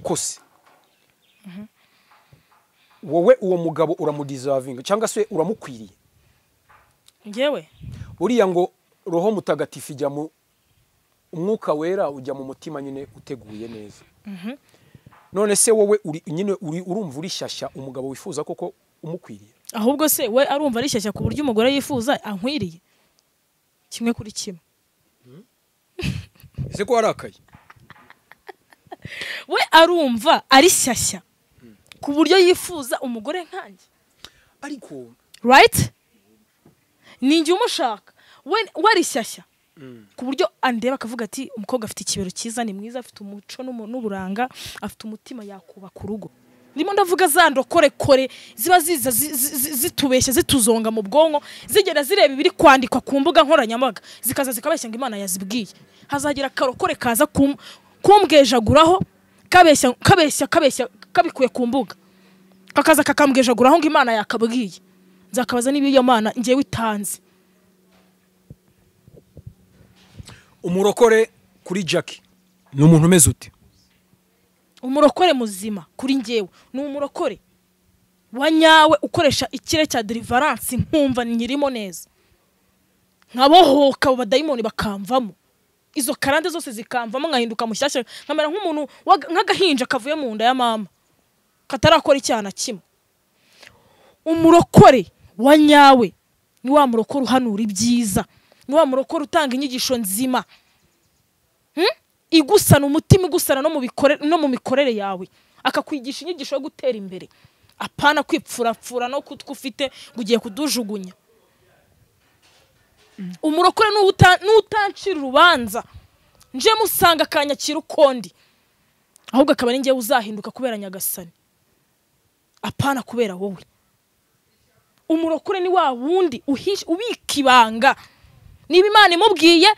Ariko se wowe uwo mugabo uramudeservinga cyangwa se uramukwiriye? Ngewe uriya ngo roho mutagatifu ijya mu umwuka wera ujya mu mutima nyine uteguye neza. None se wowe uri nyine uri urumva uri shyashya umugabo wifuza koko umukwiriye? Ahubwo se we arumva ari shyashya ku buryo umugore yifuza ankwiriye? Kimwe kuri kimwe. Ese ko warakaye? We arumva ari shyashya ku buryo yifuza umugore nkanjye. Ariko right? Ninjye umushaka. We wari shyashya ku buryo andeba akavuga ati umukobwa afite ikibero cyiza, ni mwiza, afite umuco n'uburanga, afite umutima, yakubaka urugo. Ndimo ndavuga za ndokorekore ziba ziza zitubeshya, zituzonga mu bwonko, zigenda zireba ibiri kwandikwa ku mbuga nkoranyambaga, zikaza zikabeshya ngo Imana yazibwiye. Hazagira akarokore kaza kumbwejaguraho, kabeshya kabeshya kabeshya kabikuye ku mbuga, kakaza kakambwejaguraho ngo Imana yakabwiye. Nzakabaza niba iyo Mana ngewe itanze. Umurokore kuri Jackie ni umuntu umeze ute? Umurokore muzima kuri ngewe ni umurokore wa nyawe ukoresha ikire cya deliverance, nkumva nyirimo neza, nkabohoka abo badayimoni bakamvamo, izo karande zose zikamvamo, nkahinduka mushyashya, nkamera nk'umuntu nk'agahinja kavuye mu nda ya mama katarakora icyaha na kimwe. Umurokore wa nyawe ni wa murokore uhanura ibyiza, ni wa murokore utanga inyigisho nzima, igusana umutima, igusana no mu mikorere yawe, akakwigisha inyigisho yo gutera imbere, apana kwipfurapfura no kutwa ufite ngo ugiye kudujugunya. Umurokore n'utancira urubanza nje musanga akanyakira ukondi, ahubwo akaba ari njyewe uzahinduka kubera Nyagasani, apana kubera wowe. Umurokore ni wa wundi ubika ibanga, niba Imana imubwiye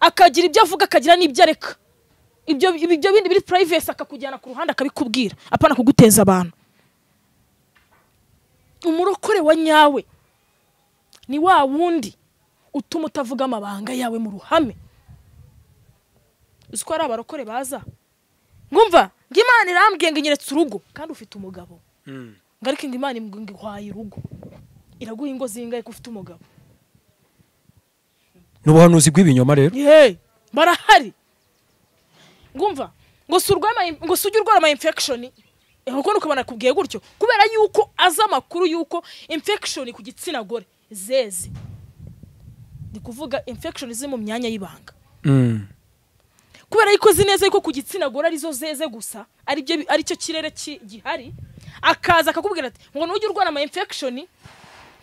akagira ibyo avuga akagira n'ibyo areka, ibyo bindi biri privacy akakujyana ku ruhande akabikubwira, apana kuguteza abantu. Umurokore wa nyawe ni wa wundi utuma utavuga amabanga yawe mu ruhame. Uzi ko ari abarokore baza ngumva ngo Imana irambwiye ngo inyeretse urugo kandi ufite umugabo, ngo ariko ngo Imana iguhaye urugo, iraguha ingo zingahe ko ufite umugabo? Ni ubuhanuzi bw'ibinyoma rero. Barahari. Ngumva ngo ngo sujye urwara ama infection, kuko nukabona kubwiye gutyo kubera yuko aza amakuru yuko infection ku gitsina gore zeze, ndi kuvuga infection ziri mu myanya y'ibanga. Kubera yuko zineze yuko ku gitsina gore arizo zeze gusa, aricyo kirere gihari, akaza akakubwira ati ngo nujye urwara ama infection,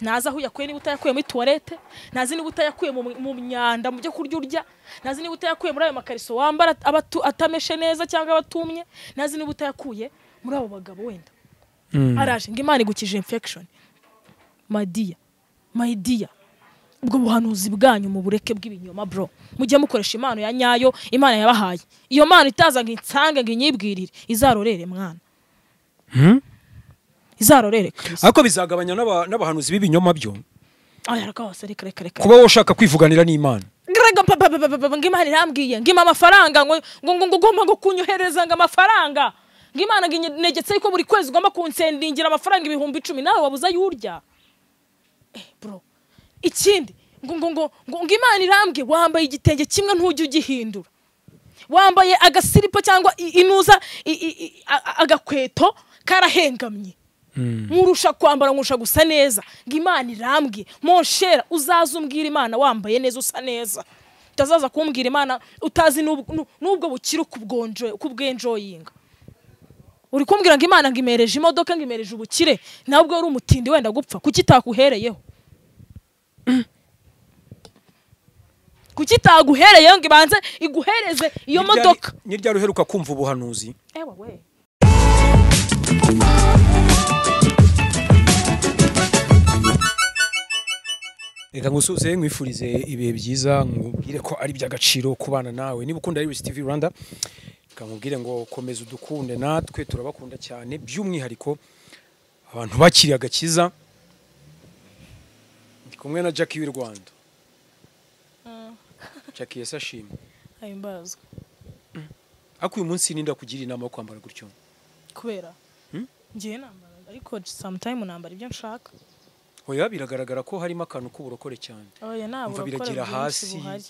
ntazi aho uyakuye, niba utayakuye muri toilette, ntazi niba utayakuye mu myanda mu byo kurya urya, ntazi niba utayakuye muri ayo makariso wambara atameshe neza cyangwa abatumye, ntazi niba utayakuye muri abo bagabo wenda. Araje ngo Imana igukije infection. My dear, my dear, ubwo buhanuzi bwanyu mu bureke bw'ibinyoma bro, mujye mukoresha impano ya nyayo Imana yabahaye. Iyo mana itaza ngo insange ngo inyibwirire, izarorere mwana. Izarorere Kristo. Ariko bizagabanya n'abahanuzi b'ibinyoma byo. Aya rwose reka reka reka. Kuba woshaka kwivuganira n'Imana. Ngrega papa ngo Imana irambwiye ngo ima amafaranga, ngo ngo ngo ugomba ngo kunyohereza ngo amafaranga, ngo Imana nginegetse yuko buri kwezi ugomba kunsendingira amafaranga 10,000, nawe wabuza yurya. Bro, ikindi ngo ngo ngo ngo Imana irambwiye wambaye igitenge kimwe ntujye ugihindura, wambaye agasiripa cyangwa inuza agakweto karahengamye, nkurusha kwambara nkurusha gusa neza, ngo Imana irambwiye monshera uzaza umbwira Imana wambaye neza usa neza, utazaza kumbwira Imana utazi n'ubwo bukira kubwenjoyinga. Uri kumbwira ngo Imana ngo imereje imodoka, ngo imereje ubukire, nabwo uri umutindi wenda gupfa, kuki itakuhereyeho? Kuki itaguhereyeho ngo ibanze iguhereze iyo modoka? Ni ryari uheruka kumva ubuhanuzi? Ewa we. Reka ngusuze nkwifurize ibihe byiza, nkubwire ko ari iby'agaciro kubana nawe. Niba ukunda Iris TV Rwanda, reka nkubwire ngo komeza udukunde, natwe turabakunda cyane, by'umwihariko abantu bakiriye agakiza. Ndi kumwe na Jackie w'i Rwanda. Jackie Yesu ashimwe. Ahimbazwe. Ariko uyu munsi ninda kugira inama yo kwambara gutyo. Kubera ngiye nambara, ariko sometime nambara ibyo nshaka. Oya, biragaragara ko harimo akantu k'uburokore cyane. Oya, nta Umva burokore biragira bwinshi hasi. buhari.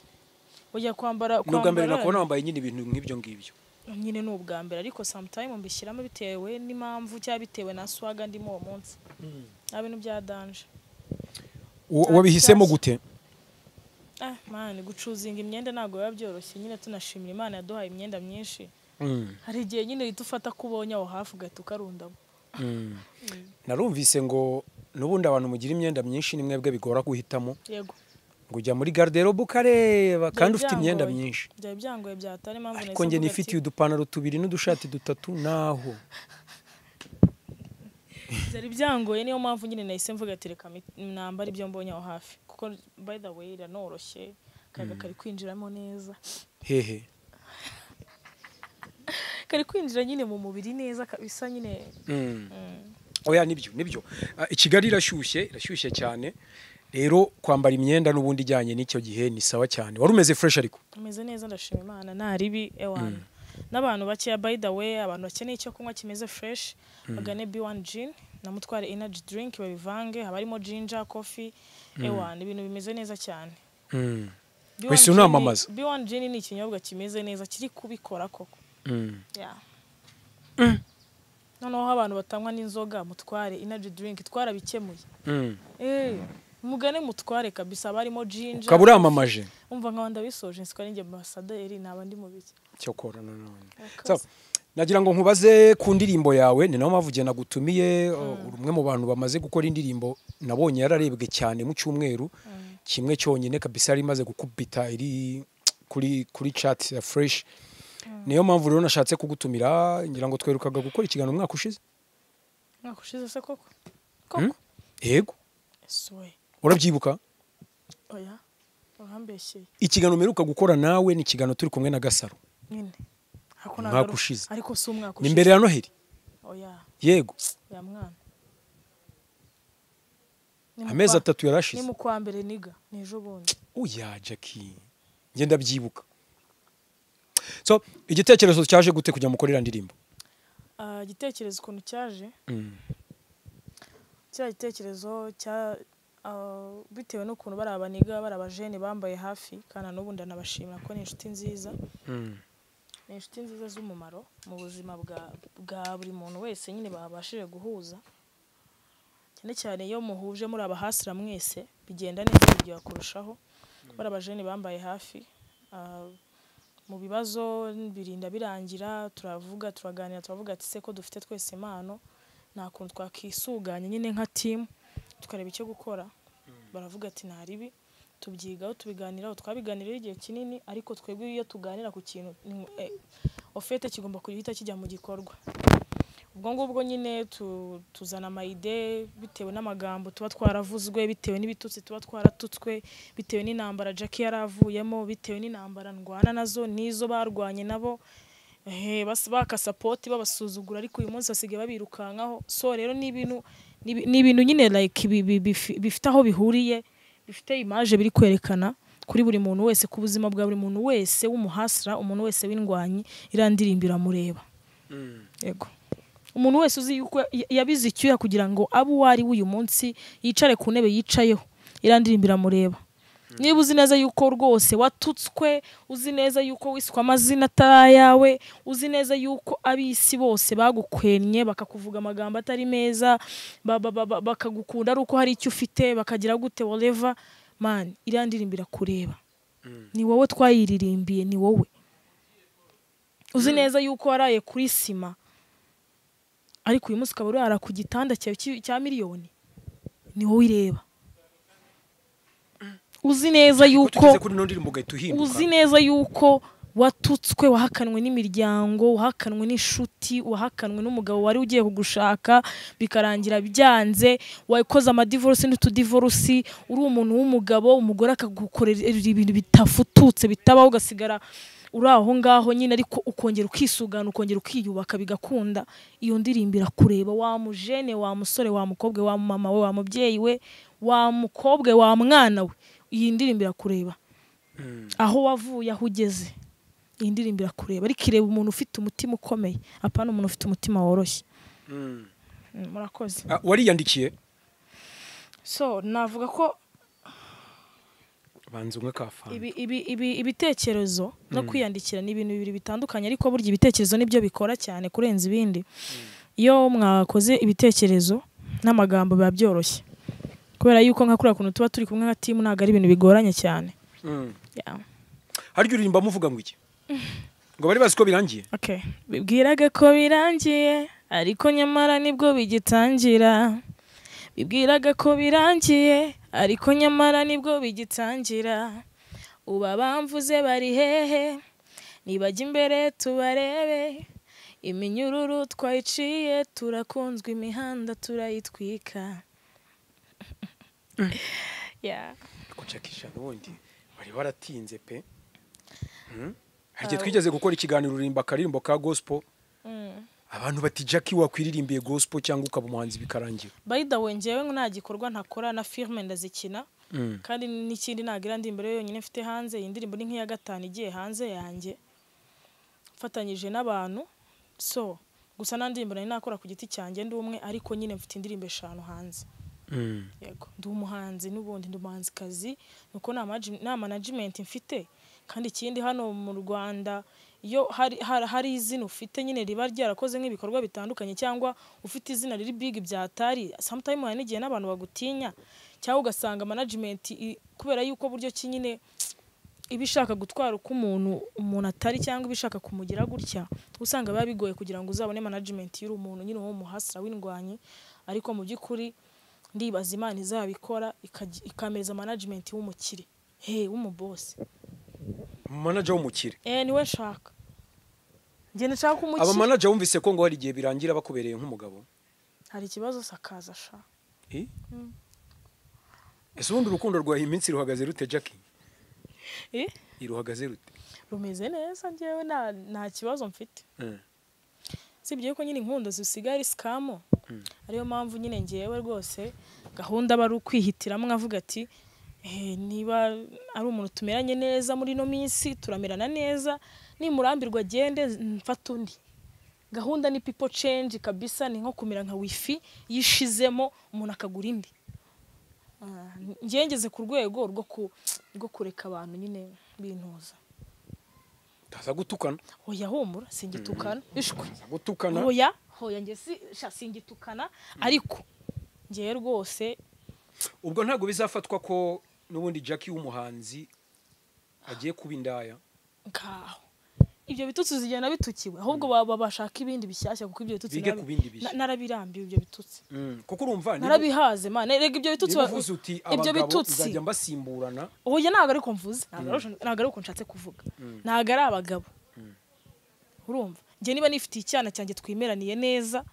Ujya kwambara Ni ubwa mbere kwambara nakubona wambaye nyine ibintu nk'ibyo ngibyo. Nyine ni ubwa mbere, ariko sometime mbishyiramo bitewe n'impamvu cyangwa bitewe na swaga ndimo uwo munsi. Nta bintu bya danger. Wabihisemo gute? Ah man, gucuzinga imyenda ntabwo biba byoroshye nyine. Tunashimira Imana yaduhaye imyenda myinshi. Hari igihe nyine uhita ufata ko ubonye aho hafi ugahita ukarundamo. Narumvise ngo n'ubundi abantu mugira imyenda myinshi ni mwebwe bigora guhitamo. Yego. Ngo ujya muri garde-robe ukareba kandi ufite imyenda Byangoye. myinshi. Byari byangoye byatari impamvu Ariko nahise njye mvuga nifitiye ati, udupantaro tubiri n'udushati dutatu naho. Byari byangoye, niyo mpamvu nyine nahise mvuga ati reka nambare ibyo mbonye aho hafi, kuko by the way iranoroshye, akayaga kari kwinjiramo neza. Hehe? Kari kwinjira nyine mu mubiri neza kabisa nyine. Oya, nibyo nibyo. I Kigali irashyushye, irashyushye cyane. Rero kwambara imyenda n'ubundi ijyanye n'icyo gihe ni sawa cyane. Wari umeze fresh ariko. Umeze neza, ndashima Imana, nta ribi ewana. N'abantu bakeya, by the way, abantu bakeneye icyo kunywa kimeze fresh bagane B1 Gin na Mutware Energy Drink, babivange, haba harimo ginger coffee, ewana ibintu bimeze neza cyane. B1 Wese Gin. unamamaza. B1 Gin ni ikinyobwa kimeze neza kiri kubikora koko. Yeah. Noneho abantu batanywa n'inzoga, Mutware Energy Drink twarabikemuye. Mugane Mutware kabisa, haba harimo ginger. Ukaba uramamaje. Umva, nkaba ndabisoje, nsiko ari njye ambasaderi, naba ndi mu biki. Cyokora nanone. Urakoze. So, nagira ngo nkubaze ku ndirimbo yawe, ni nayo mpamvu igihe nagutumiye. Uri umwe mu bantu bamaze gukora indirimbo nabonye yararebwe cyane mu cyumweru kimwe cyonyine kabisa, yari imaze gukubita iri kuri chat ya fresh. Niyo mpamvu rero nashatse kugutumira. Ngira ngo twerukaga gukora ikiganiro umwaka ushize. Umwaka ushize se koko koko? Yego. Ese we. Urabyibuka? Oya, urambeshyeye. Ikiganiro mperuka gukora nawe ni ikiganiro turi kumwe na Gasaro. Nyine ariko Umwaka ushize. Ariko si umwaka Ni ushize. mbere ya Noheli. Oya. Yego. Oya mwana. Ni mu Amezi 3 ni yarashize. mu kwa mbere niga, ni ejo bundi. Oya Jackie, njye ndabyibuka. So igitekerezo cyaje gute kujya mukorera ndirimbo? Ah, igitekerezo ukuntu cyaje, kiriya gitekerezo cya bitewe n'ukuntu bari abaniga, bari abajene bambaye hafi, kandi na n'ubu ndanabashimira ko ni inshuti nziza. Ni inshuti nziza z'umumaro mu buzima bwa buri muntu wese nyine babashije guhuza. Cyane cyane iyo muhuje muri abahasira mwese bigenda neza, biryoha kurushaho. Bari abajene bambaye hafi mu bibazo, birinda birangira turavuga, turaganira, turavuga ati se ko dufite twese impano, nta kuntu twakisuganya nyine nka team tukareba icyo gukora? Baravuga ati nta ribi. Tubyigaho, tubiganiraho, twabiganiraho igihe kinini, ariko twebwe iyo tuganira ku kintu au fait kigomba guhita kijya mu gikorwa. Ubwo ngubwo nyine tuzana ama idées bitewe n'amagambo tuba twaravuzwe, bitewe n'ibitutsi tuba twaratutswe, bitewe n'intambara Jackie yari avuyemo, bitewe n'intambara ndwana nazo n'izo barwanye nabo, baka support babasuzugura, ariko uyu munsi basigaye babirukankaho. So rero ni ibintu nyine like bifite aho bihuriye, bifite image biri kwerekana kuri buri muntu wese, ku buzima bwa buri muntu wese w'umuhasira, umuntu wese w'indwanyi. Iriya ndirimbo iramureba. Yego, umuntu wese uzi yuko yabize icyuya kugira ngo abe uwo ari we uyu munsi, yicare ku ntebe yicayeho, iriya ndirimbo iramureba. Niba uzi neza yuko rwose watutswe, uzi neza yuko wiswe amazina atari ayawe, uzi neza yuko ab'isi bose bagukwennye, bakakuvuga amagambo atari meza, bakagukunda ari uko hari icyo ufite, bakagira gute, whatever man, iriya ndirimbo irakureba. Ni wowe twayiririmbiye, ni wowe uzi neza yuko waraye kuri sima, ariko uyu munsi ukaba urara ku gitanda cyawe cya miliyoni, ni wowe ireba. Uzi neza Ko yuko tugeze kuri ino ndirimbo ugahita uhinduka. Uzi neza yuko watutswe, wahakanwe n'imiryango, wahakanwe n'inshuti, wahakanwe n'umugabo wari ugiye kugushaka bikarangira byanze, wakoze amadivorce n'utudivorce, uri umuntu w'umugabo, umugore akagukorera ibintu bitafututse bitabaho, ugasigara uri aho ngaho nyine, ariko ukongera ukisugana, ukongera ukiyubaka bigakunda. Iyo ndirimbo irakureba, wa mujene, wa musore, wa mukobwa, wa mama we, wa mubyeyi we, wa mukobwa, wa mwana we, iyi ndirimbo irakureba. Aho wavuye, aho ugeze, Iyi ndirimbo irakureba, ariko ireba umuntu ufite umutima ukomeye, apana umuntu ufite umutima woroshye. Murakoze. Wariyandikiye? So navuga ko banza umwe kafana. Ibitekerezo no kwiyandikira ni ibintu bibiri bitandukanye, ariko burya ibitekerezo nibyo bikora cyane kurenza ibindi. Iyo mwakoze ibitekerezo n'amagambo biba byoroshye, kubera yuko nka kuriya kuntu tuba turi kumwe nka team ntabwo ari ibintu bigoranye cyane. Yeah. Harya uririmba muvuga ngo iki? Ngo bari bazi ko birangiye? Okay. Bibwiraga ko birangiye, ariko nyamara nibwo bigitangira. Bibwiraga ko birangiye, ariko nyamara nibwo bigitangira. Uba bamvuze bari hehe, nibajya imbere tubarebe. Iminyururu twayiciye, turakunzwe imihanda turayitwika. Yeah. Kucakisha n'ubundi bari baratinze pe. Hari twigeze gukora ikiganiro uririmba akaririmbo ka gospel. Abantu bati Jackie wakwiririmbiye gospel cyangwa ukaba umuhanzi bikarangira. By the way, njyewe nta gikorwa ntakora, na filme ndazikina. Kandi n'ikindi nagira ndi imbere yonyine mfite hanze, iyi ndirimbo ni nk'iya gatanu igiye hanze yanjye mfatanyije n'abantu. So gusa nta ndirimbo nari nakora ku giti cyanjye ndi umwe, ariko nyine mfite indirimbo 5 hanze. Yego, ndi umuhanzi n'ubundi ndi umuhanzikazi, nuko nta management mfite. Kandi ikindi hano mu Rwanda iyo hari izina ufite nyine riba ryarakoze nk'ibikorwa bitandukanye, cyangwa ufite izina riri big byatari, sometime hari n'igihe n'abantu bagutinya, cyangwa ugasanga management kubera yuko buryo ki nyine iba ishaka gutwara uko umuntu atari, cyangwa iba ishaka kumugira gutya, usanga biba bigoye kugira ngo uzabone management y'uri umuntu nyine wo muhasira w'indwanyi. Ariko mu by'ukuri ndibaza Imana izabikora ikamereza management w'umukire, w'umuboss, manager w'umukire. Niwe nshaka. Njye nshaka umukire. Aba manager wumvise ko ngo hari igihe birangira bakubereye nk'umugabo. Hari ikibazo sakaza sha. Ese ubundi urukundo rwa iyi minsi ruhagaze rute Jackie? Iruhagaze rute? Rumeze neza, njyewe nta kibazo mfite. Sibye ko nyine inkundo zisigaye ari scam. Ariyo mpamvu nyine ngewe rwose gahunda bari ukwihitiramo nkavuga ati niba ari umuntu tumeranye neza muri no minsi turamerana neza, nimurambirwa agende mfata undi. Gahunda ni people change kabisa, ni nko kumera nka wifi yishizemo umuntu akagura indi. Ngengeze ku rwego rwo kureka abantu nyine bintuza. Taza gutukana? Oya humura, singitukana. Ishwe. Taza gutukana? Oya, hoya nge si sha singitukana, ariko ngiye rwose. Ubwo ntago bizafatwa ko nubundi Jackie w'umuhanzi agiye kuba indaya. Ngaho ibyo bitutsi zigenda bitukiwe, ahubwo baba bashaka ibindi bishyashya, kuko ibyo bitutsi narabirambiwe ibyo bitutsi. Kuko urumva narabihaze man, erega ibyo bitutsi ibyo bitutsi nzajya mbasimburana. Oya ntago ariko mvuze, ntago ariko nshatse kuvuga, ntago ari abagabo. Urumva nge niba nifitiye icyana cyanjye twimeraniye neza,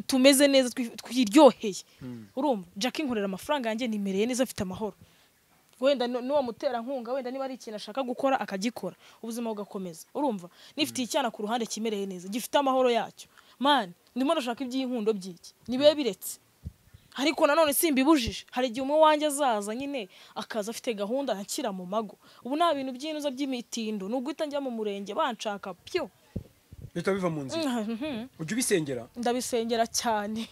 tumeze neza, twiryoheye. Urumva Jackie nkorera amafaranga yanjye, nimereye neza, mfite amahoro. Wenda nuwo mutera nkunga, wenda niba ari ikintu ashaka gukora akagikora, ubuzima bugakomeza. Urumva nifitiye icyana ku ruhande kimereye neza, gifite amahoro yacyo. Man, ndimo ndashaka iby'inkundo byiki nibe biretse, ariko nanone simbibujije. Hari igihe umwe wanjye azaza nyine akaza afite gahunda akira mu mago. Ubu nta bintu by'inuza by'imitindo, nuguhita njya mu murenge banshaka pyo bita biva mu nzira. Ujye ubisengera? Ndabisengera cyane.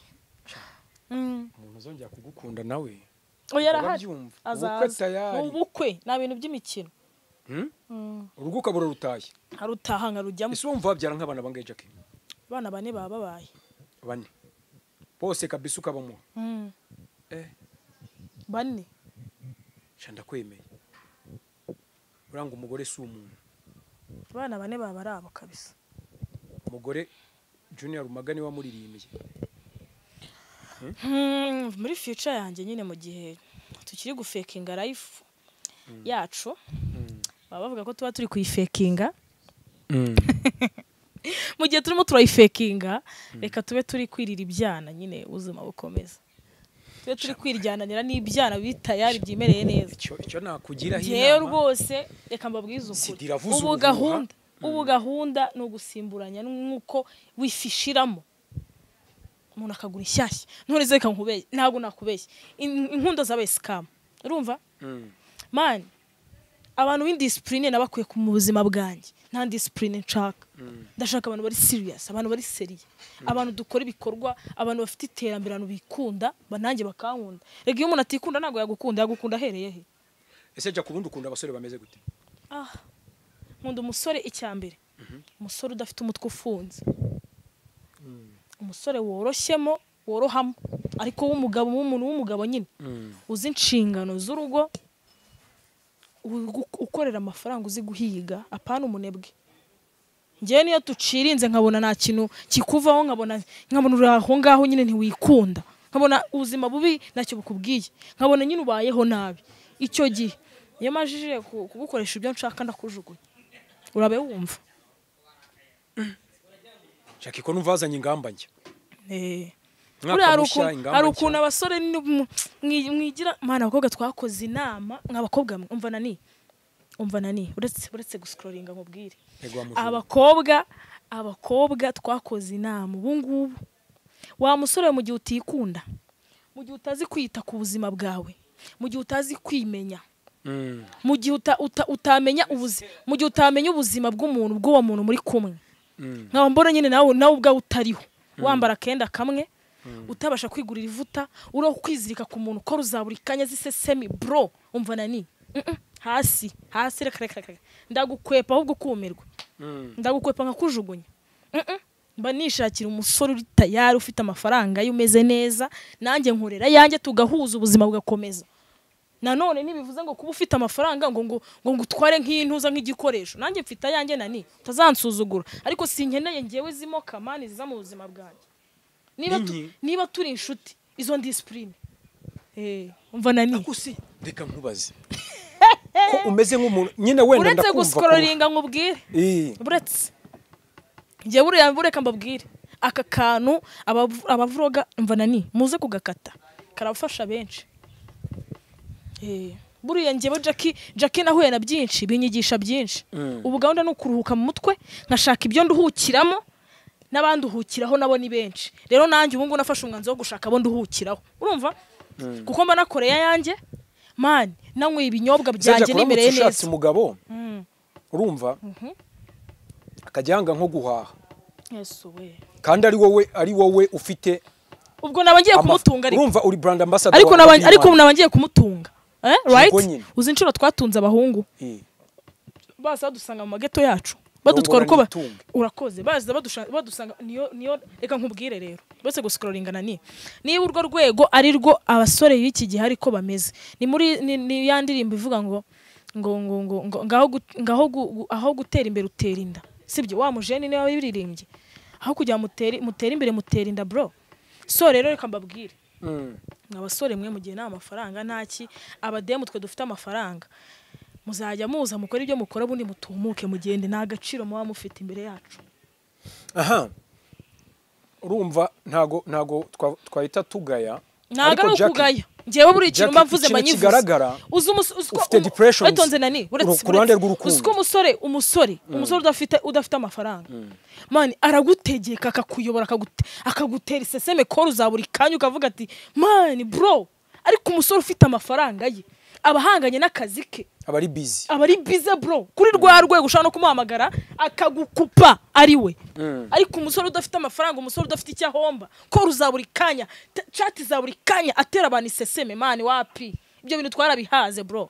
Umuntu azongera kugukunda nawe. Oya arahari, azaza ubukwe nta bintu by'imikino. Urugo ukabura rutaye, harutaha nkarujyamo. Ese wumva wabyara nk'abana bangahe Jackie? Abana bane baba babaye bane bose kabisa ukabamuha. Bane sha ndakwemeye, uranga umugore si umuntu. Abana bane baba ari abo kabisa. Umugore Junior Rumaga niwe wamuririmbye. Muri future yanjye nyine mu gihe tukiri gufekinga life yacu, baba bavuga ko tuba turi kuyifekinga. Mu gihe turimo turayifekinga, reka tube turi kwirira ibyana nyine, ubuzima bukomeza. Tube turi kwiryananira n'ibyana bitayari byimereye neza. Icyo nakugira hino rwose, reka mbabwize ukuri. Ubu gahunda ni ugusimburanya nk'uko wifishiramo umuntu akagura inshyashya. None reka nkubeshye, ntabwo nakubeshye, inkundo zabaye scam. Urumva man, abantu b'indiscipline nabakwiye ku buzima bwanjye. Nta discipline nshaka. Ndashaka abantu bari serious, abantu bari sérieux, abantu dukora ibikorwa, abantu bafite iterambere, abantu bikunda, banange bakankunda. Rega iyo umuntu atikunda ntabwo yagukunda, yagukunda ahereye he? Ese jya kubundi ukunda abasore bameze gute? Nkunda umusore icyambere, umusore udafite umutwe ufunze, umusore woroshyemo, worohamo, ariko w'umugabo, w'umuntu w'umugabo nyine, uzi inshingano z'urugo, ukorera amafaranga, uzi guhiga, apana umunebwe. Njyewe niyo tucirinze nkabona nta kintu kikuvaho, nkabona uri aho ngaho nyine ntiwikunda, nkabona ubuzima bubi ntacyo bukubwiye, nkabona nyine ubayeho nabi, icyo gihe iyo majije kugukoresha ibyo nshaka ndakujugunya, urabe wumva. Jackie ko numva wazanye ingamba njye. Hari ukuntu abasore mwigira mana abakobwa twakoze inama nk'abakobwa, umva nani uretse guscrollinga nkubwire. Abakobwa twakoze inama ubu ngubu, wa musore mu gihe utikunda, mu gihe utazi kwita ku buzima bwawe, mu gihe utazi kwimenya, mu gihe utamenya ubuzima, mu gihe utamenya ubuzima bw'umuntu bw'uwo muntu muri kumwe, nkaba mbona nyine nawe ubwawe utariho, wambara akenda kamwe, utabasha kwigurira ivuta, uro kwizirika ku muntu ko ruzaburi kanya zisesemi bro, umva nani hasi hasi, reka ndagukwepa ahubwo kumirwa, ndagukwepa nkakujugunya. Mba nishakira umusore uri tayari, ufite amafaranga yumeze neza, nanjye nkorera yanjye, tugahuza ubuzima bugakomeza. Nanone ntibivuze ngo kuba ufite amafaranga ngo ngo ngo ngutware nk'intuza nk'igikoresho, nanjye mfite ayanjye nani utazansuzugura, ariko sinkeneye ngewe zimo kamani ziza mu buzima bwanjye. Niba turi inshuti izo discipline umva nani akusi, reka nkubaze ko umeze nk'umuntu nyine wenda ndakumva uretse guscrollinga nkubwire, uretse ngewe buriya bureka mbabwire aka kantu abavuroga umva nani muze kugakata karafasha benshi. Buriya ngewe Jackie nahuye na byinshi binyigisha byinshi. Ubu gahunda ni ukuruhuka mu mutwe, nkashaka ibyo nduhukiramo n'abanduhukiraho nabo ni benshi. Rero nanjye ubu ngo nafashe umwanzuro wo gushaka abo nduhukiraho, urumva? Kuko mba nakoreye yanjye man, nanywe ibinyobwa byanjye nimereye neza. Umugabo urumva akajyanga nko guhaha, Yesu we, kandi ari wowe ufite, ubwo naba ngiye kumutunga, ariko urumva uri brand ambassador, ariko naba ngiye kumutunga. Right, uzi inshuro twatunze abahungu baza badusanga mu mageto yacu, badutwara uko urakoze, baza badusanga niyo reka nkubwire rero, bose guscrollinga nani, niba urwo rwego ari rwo abasore b'iki gihe ariko bameze, ni muri ni ya ndirimbo ivuga ngo ngo ngo ngo ngaho aho gutera imbere utera inda, sibyo? Wa mujeni niwe wabiririmbye, aho kujya mutera imbere mutera inda bro. So rero reka mbabwire abasore mwe mugihe nta mafaranga ntaki, abademu twe dufite amafaranga, muzajya muza mukora ibyo mukora bundi mutumuke mugende, nta gaciro muba mufite imbere yacu. Aha urumva ntago twahita tugaya, ntago ari ukugaya. Ngewe buri kintu mba mvuze manyivuze, ufite depression wetonze nani, uretse uko umusore udafite amafaranga man aragutegeka akakuyobora akagutera iseseme ko uzaburi kanya ukavuga ati man bro. Ariko umusore ufite amafaranga ye abahanganye n'akazi ke, abari busy, abari busy bro, kuri rwa rwego ushaka no kumuhamagara akagukupa ari we. Ariko umusore udafite amafaranga, umusore udafite icyo ahomba, ko ruzaburi kanya chat zaburi kanya atera abantu iseseme man, wapi ibyo bintu twarabihaze bro.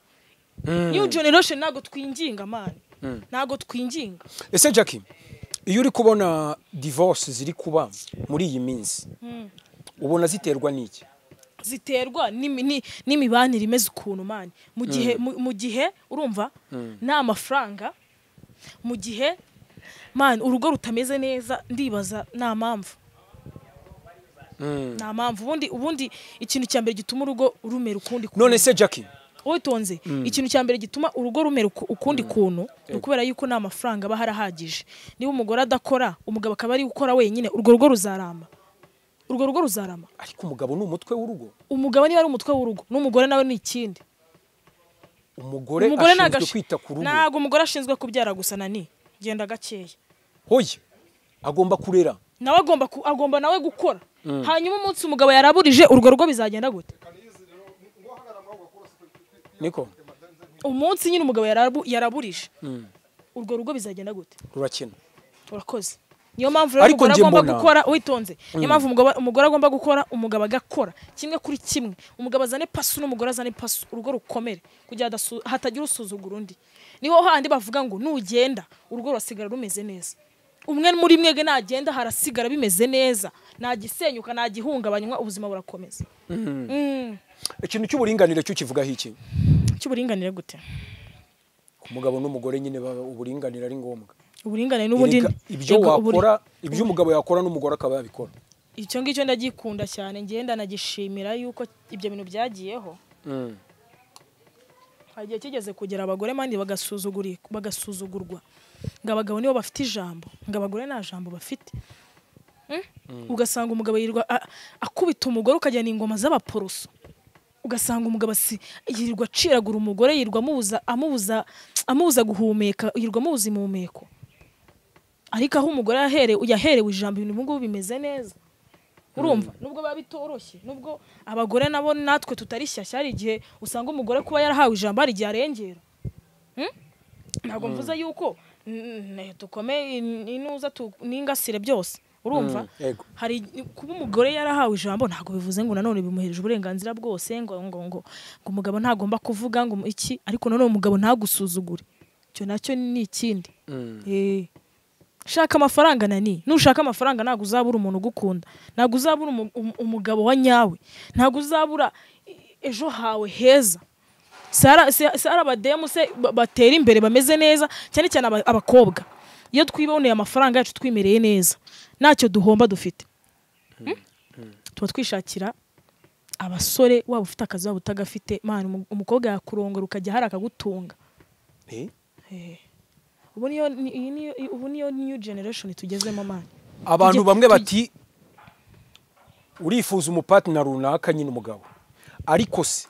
New generation nago twinginga man, nago twinginga. Ese Jackie, iyo uri kubona divorce ziri kuba muri iyi minsi, ubona ziterwa n'iki? Ziterwa n'imibanire imeze ukuntu man, mu gihe urumva nta mafaranga, mu gihe man urugo rutameze neza, ndibaza nta mpamvu. Nta mpamvu. Ubundi ikintu cya mbere gituma urugo rumera ukundi kuntu, none se Jackie witonze, ikintu cya mbere gituma urugo rumera ukundi kuntu ni ukubera yuko nta mafaranga aba harahagije. Niba umugore adakora, umugabo akaba ari gukora wenyine, urwo rugo ruzaramba. Urwo rugo ruzarama. Ariko umugabo ni umutwe w'urugo. Umugabo niba ari umutwe w'urugo, n'umugore nawe ni ikindi. Umugore ashinzwe kwita ku rugo. Ntago umugore ashinzwe kubyara gusa nani. Genda gakeya. Hoye agomba kurera. Nawe agomba nawe gukora. Hanyuma umunsi umugabo yaraburije urwo rugo bizagenda gute? Niko. Umunsi nyine umugabo yaraburije. Urwo rugo bizagenda gute? Rurakena. Urakoze. Niyo mpamvu rero umugore agomba gukora witonze. Niyo mpamvu umugore agomba gukora, umugabo agakora kimwe kuri kimwe. Umugabo azane pasu n'umugore azane pasu, urugo rukomere kugira hatagira usuzugura undi. Niho handi bavuga ngo nugenda urugo rurasigara rumeze neza. Umwe muri mwege nagenda harasigara bimeze neza, nagisenyuka nagihungabanywa, ubuzima burakomeza. Ikintu cy'uburinganire cyo kivugaho iki? Cy'uburinganire gute? Ku mugabo n'umugore nyine uburinganire ari ngombwa. Uburinganire n'ubundi ibyo wakora, ibyo umugabo yakora n'umugore akaba yabikora. Icyo ngicyo ndagikunda cyane, ngenda nagishimira yuko ibyo bintu byagiyeho. Hagiye kigeze kugera abagore mandi bagasuzugurwa ngo abagabo nibo bafite ijambo, ngo abagore nta jambo bafite. Ugasanga umugabo yirirwa akubita umugore ukajyana ingoma z'abaporoso. Ugasanga umugabo yirirwa aciragura umugore, yirirwa amubuza guhumeka, yirirwa amubuza impumeko. Ariko aho umugore yaherewe ijambo, ibintu ubu ngubu bimeze neza. Urumva nubwo biba bitoroshye, nubwo abagore nabo natwe tutari shyashya, hari igihe usanga umugore kuba yarahawe ijambo hari igihe arengera. Ntabwo mvuze yuko tukome inuza n'ingasire byose. Urumva hari kuba umugore yarahawe ijambo ntabwo bivuze ngo nanone bimuhereje uburenganzira bwose, ngo ngo ngo umugabo ntagomba kuvuga ngo iki, ariko nanone umugabo ntagusuzugure. Icyo nacyo ni ikindi. Shaka amafaranga nani, nushaka amafaranga ntabwo uzabura umuntu ugukunda, ntabwo uzabura umugabo wa nyawe, ntabwo uzabura ejo hawe heza. Sara abademu se batera imbere bameze neza, cyane cyane abakobwa. Iyo twiboneye amafaranga yacu twimereye neza, ntacyo duhomba dufite. Tuba twishakira abasore, waba ufite akazi waba utagafite, man umukobwa yakurongora ukajya hari akagutunga. Ubu niyo new generation tugezemo man. Abantu bamwe bati urifuza umupartner runaka nyine umugabo, ariko se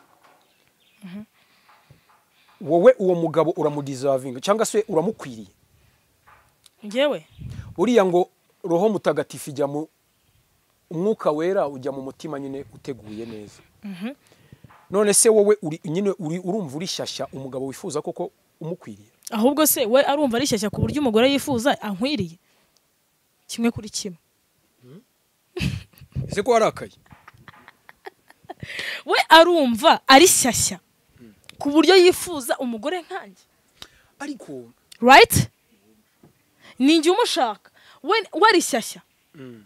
wowe uwo mugabo uramudeservinga cyangwa se uramukwiriye? Ngewe uriya ngo roho mutagatifu ijya mu umwuka wera ujya mu mutima nyine uteguye neza. None se wowe uri nyine urumva uri shyashya umugabo wifuza koko umukwiriye? Ahubwo se we arumva ari shyashya ku buryo umugore yifuza ankwiriye? Kimwe kuri kimwe. Ese ko warakaye? We arumva ari shyashya ku buryo yifuza umugore nkanjye. Ariko right? Ninjye umushaka. We ari shyashya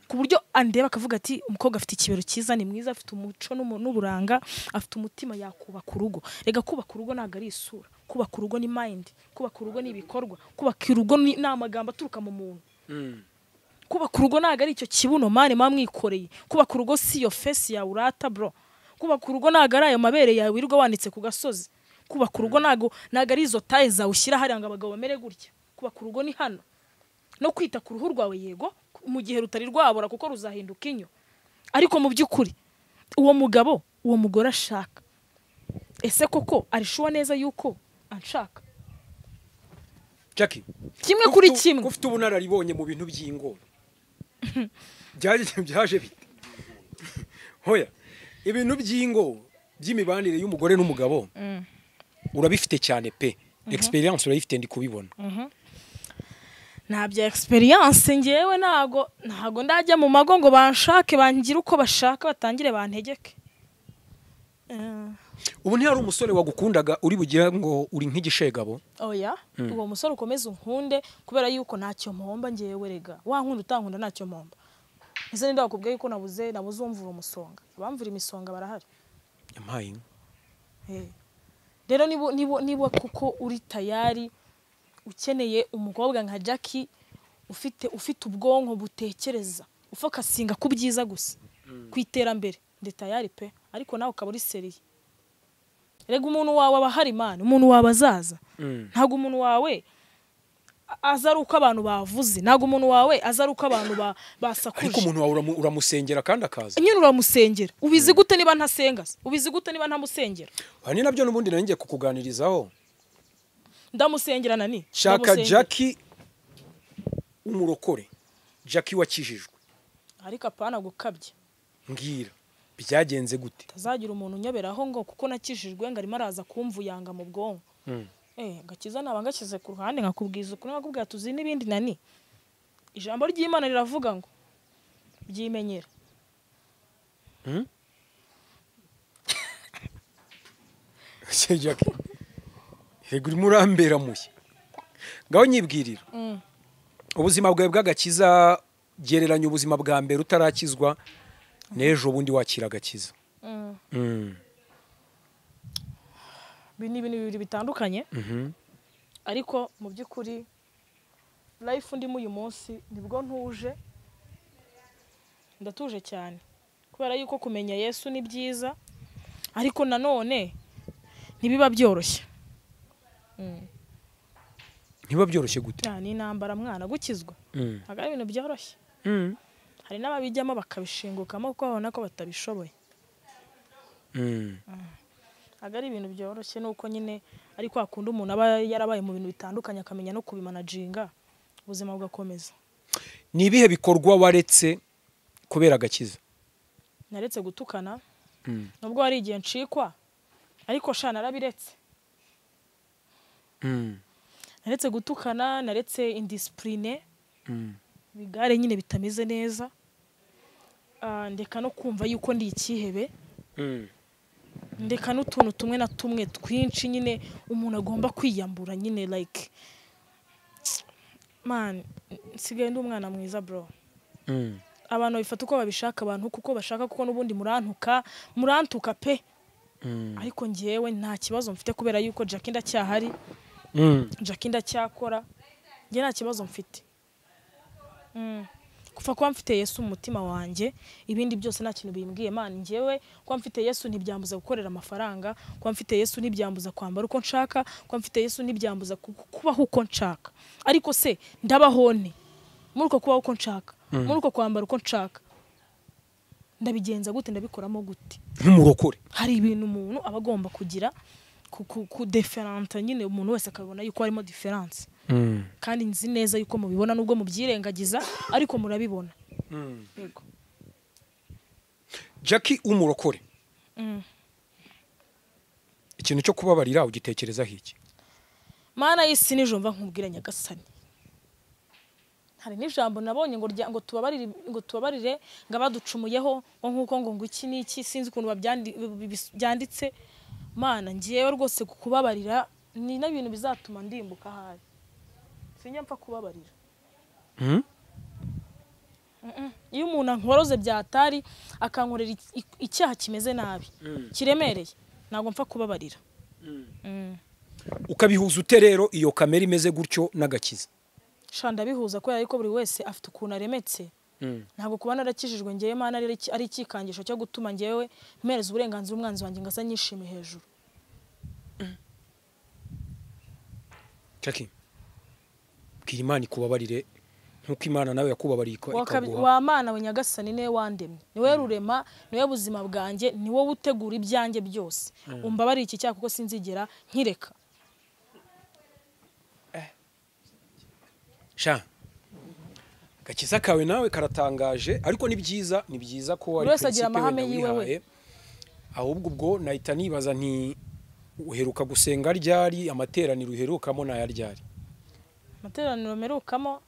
ku buryo andeba akavuga ati umukobwa afite ikibero cyiza, ni mwiza, afite umuco n'uburanga, afite umutima, yakubaka urugo. Rega kubaka urugo ntabwo ari isura, kubaka urugo ni mind, kubaka urugo ni ibikorwa, kubaka urugo ni amagambo aturuka mu muntu. Kubaka urugo ntabwo ari icyo kibuno mane mwamwikoreye. Kubaka urugo si yo face yawe urata bro. Kubaka urugo ntabwo ari ayo mabere yawe wirirwa wanitse ku gasozi. Kubaka urugo ntabwo ari izo taye zawe ushyira hariya ngo abagabo bamere gutya. Kubaka urugo ni hano. No kwita ku ruhu rwawe yego mu gihe rutari rwabora kuko ruzahinduka inyo. Ariko mu by'ukuri uwo mugabo, uwo mugore ashaka, ese koko arishuwa neza yuko anshaka? Jackie, kimwe kuri kimwe. Ufite ubunararibonye mu bintu by'ingo. Byaje bite? Hoya, ibintu by'ingo by'imibanire y'umugore n'umugabo urabifite cyane pe. Experience urayifite ndi kubibona. Ntabya experience ngewe ntago ndajya mu mago ngo banshake bangire uko bashaka batangire bantegeke. Ubu ntiyari umusore wagukundaga uri bugira ngo uri nk'igishegabo? Oya, uwo musore ukomeza unkunde kubera yuko ntacyo mpomba ngewe rega. Wankunda utankunda ntacyo mpomba. Ese ninde wakubwiye yuko nabuze umvura umusonga? Abamvura imisonga barahari. Yampaye. Rero nibo kuko uri tayari ukeneye umukobwa nka Jackie ufite ubwonko butekereza, ufokasinga ku byiza gusa, ku iterambere, ndi tayari pe. Ariko nawe ukaba uri seriye. Rega umuntu wawe aba hari Imana, umuntu wawe azaza. Ntago umuntu wawe aza ari uko abantu bavuze, ntago umuntu wawe aza ari uko abantu basakuje. Ariko umuntu wawe uramusengera kandi akaza. Nyine uramusengera. Ubizi gute niba ntasenga? Ubizi gute niba ntamusengera? Hani nabyo nubundi nari ngiye kukuganirizaho. Ndamusengera nani? Shaka Jackie umurokore, Jackie wakijijwe. Ariko apana gukabya. Mbwira byagenze gute? Tazagira umuntu unyoberaho ngo kuko nakijijwe ngo arimo araza kumvuyanga mu bwonko. Gakiza naba ngashyize ku ruhande nkakubwiza ukuri, nkakubwira tuzi n'ibindi nani. Ijambo ry'Imana riravuga ngo byimenyera. Jackie, yego urimo urambera mushya. Ngaho nyibwirira. Ubuzima bwawe bw'agakiza, gereranya ubuzima bwa mbere utarakizwa n'ejo bundi wakira agakiza. Ibi ni ibintu bibiri bitandukanye. Ariko mu by'ukuri life ndimo uyu munsi nibwo ntuje, ndatuje cyane kubera yuko kumenya Yesu ni byiza, ariko nanone ntibiba byoroshye. Ntibiba byoroshye gute? Ni intambara mwana, gukizwa ntabwo ari ibintu byoroshye. Hari n'ababijyamo bakabishingukamo kuko babona ko batabishoboye. Ntabwo ari ibintu byoroshye, nuko nyine ari kwa kundi umuntu aba yarabaye mu bintu bitandukanye akamenya no kubimanaginga, ubuzima bugakomeza. Ni ibihe bikorwa waretse kubera agakiza? Naretse gutukana, nubwo hari igihe ncikwa, ariko sha narabiretse. Naretse gutukana, naretse indiscipline, bigare nyine bitameze neza, ndeka no kumva yuko ndi ikihebe, ndeka n'utuntu tumwe na tumwe twinshi nyine umuntu agomba kwiyambura nyine, like man, nsigaye ndi umwana mwiza bro. Abantu bifata uko babishaka, abantu kuko bashaka, kuko n'ubundi murantuka pe. Ariko ngewe nta kibazo mfite kubera yuko Jackie ndacyahari, Jackie ndacyakora, nge nta kibazo mfite. Kuva kuba mfite Yesu mu mutima wanjye, ibindi byose nta kintu bimbwiye man. Ngewe kuba mfite Yesu ntibyambuza gukorera amafaranga, kuba mfite Yesu ntibyambuza kwambara uko nshaka, kuba mfite Yesu ntibyambuza kubaho uko nshaka. Ariko se ndabaho nte muri uko kubaho uko nshaka, muri uko kwambara uko nshaka? Ndabigenza gute? Ndabikoramo gute? Nk'umurokore hari ibintu umuntu aba agomba kugira ku difference nyine, umuntu wese akabona yuko harimo difference. Kandi nzi neza yuko mubibona nubwo mubyirengagiza, ariko murabibona. Yego. Jackie umurokore, ikintu cyo kubabarira ugitekerezaho iki? Mana y'isi nijoro mva nkubwira Nyagasani, hari n'ijambo nabonye ngo ngo tubabarire, ngo tubabarire ngo abaducumuyeho, ngo nkuko ngo iki n'iki, sinzi ukuntu byanditse. Mana ngiyewe rwose kukubabarira ni n'ibintu bizatuma ndimbuka ahari. Sinjya mpfa kubabarira. Iyo umuntu ankoroze byatari akankorera icyaha kimeze nabi kiremereye, ntabwo mpfa kubabarira. Ukabihuza ute rero iyo kamera imeze gutyo n'agakiza? Sha ndabihuza kubera yuko buri wese afite ukuntu aremetse. Ntabwo kuba narakijijwe ngewe Mana ari ikikangisho cyo gutuma ngewe mpereza uburenganzira umwanzi wanjye ngasa nyishime hejuru. Jackie, bwira Imana ikubabarire nkuko Imana nawe yakubabariye ikaguha. Wa Mana we Nyagasani, niwe wandemye, niwe rurema, niwe buzima bwanjye, ni wowe utegura ibyanjye byose. Umbabarire iki cyaha kuko sinzigera nkireka. Sha gakiza kawe nawe karatangaje, ariko ni byiza, ni byiza ko ari agira amahame yiwe we. Ahubwo ubwo nahita nibaza nti uheruka gusenga ryari? Amateraniro uherukamo naya ryari? Amateraniro mperukamo